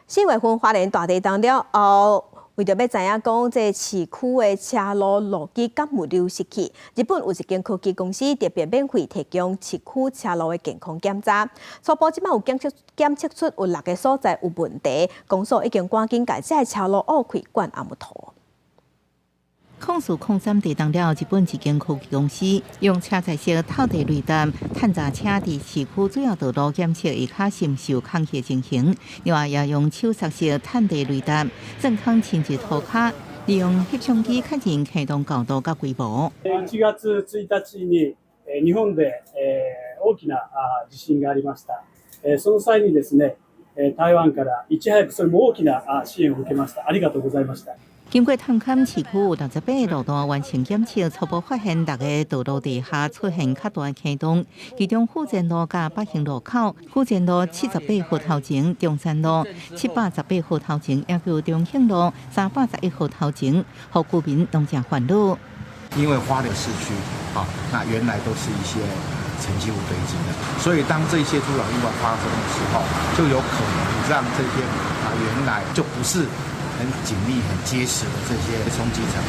4月份花蓮大地動了後，為著欲知影講這市區的車路路基敢有流失去，日本有一間科技公司特別免費提供市區車路的健康檢查。初步這擺有檢測出有六个所在有問題，公所已經趕緊共這个車路挖開灌紅木土。04/03地動了，日本一間科技公司用車載式透地雷達探查車佇市區主要道路檢測下跤是毋是有空隙情形。另外，也用手剎式探地雷達鑽空深入塗跤，利用翕相機確認坑洞高度佮規模。 1月1日に日本で大きな地震がありました。その際にですね、台灣からいち早くそれも大きな支援を受けました。ありがとうございました。經過探勘市區有68個路段完成檢測，初步發現六个道路地下出現較大坑洞，其中富前路佮北興路口、富前路78號頭前、中山路718號頭前，抑閣有中興路311號頭前，予居民攏誠煩惱。因為花蓮市區，啊，那原來都是一些沉積物堆積的，所以當這些土壤意外發生的時候，就有可能讓這些啊原來就不是很緊密、很結實的這些沖積層產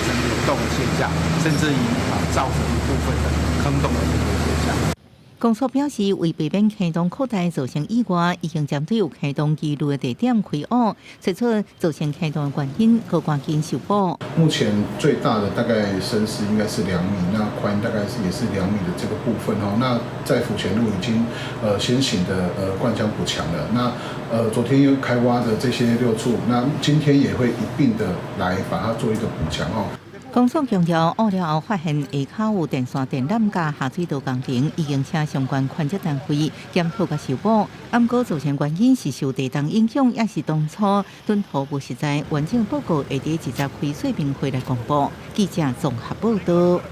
生流動的現象，甚至於啊造成一部分的坑洞的這個現象。公所表示，為避免坑洞擴大造成意外，已經針對有坑洞疑慮的地點開挖，揣出造成坑洞的原因，閣趕緊修補。目前最大的大概深是應該是2米，那寬大概是也是2米的這個部分哦。那在府前路已經先行的灌漿補強了。那昨天又開挖的這些六處，那今天也會一併的來把它做一個補強哦。公所強調，挖了後發現下跤有電線電纜佮下水道工程，已經請相關權責單位檢討佮修補。毋過造成原因是受地動影響，抑是當初躉土無實在，完整報告會佇二十開說明會來公布。記者綜合報道。